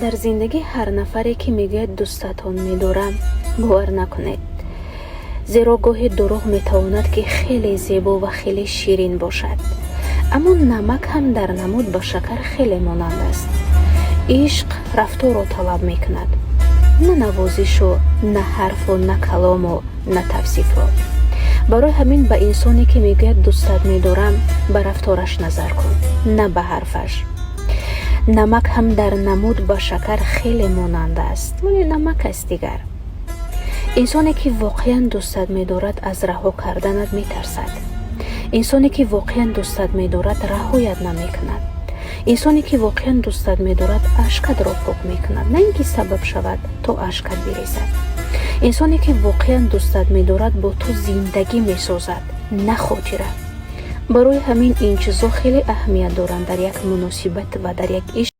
Дар зиндагӣ ҳар нафаре, ки мегӯяд «дӯстатон медорам», бовар накунед, зеро гоҳе дурӯғ метавонад, ки хеле зебо ва хеле ширин бошад, аммо намак ҳам дар намуд ба шакар хеле монанд аст. Ишқ рафторро талаб мекунад, на навозишу, на ҳарфу, на калому, на тавсифро. Барои ҳамин ба инсоне, ки мегӯяд «дӯстат медорам», ба рафтораш назар кун, на ба ҳарфаш. Намак ҳам дар намуд ба шакар хеле монанд аст, вале намак аст дигар. Инсоне, ки воқеан дӯстат медорад, аз раҳо карданат метарсад. Инсоне, ки воқеан дӯстат медорад, раҳоят намекунад. Инсоне, ки воқеан дӯстат медорад, ашкатро пок мекунад, на ин ки сабаб шавад, то ашкат бирезад. Инсоне, ки воқеан дӯстат медорад, бо ту зиндагӣ месозад, на хотира. Барои ҳамин ин чизҳо хеле аҳамият доранд дар як муносибат ва дар як ишқ.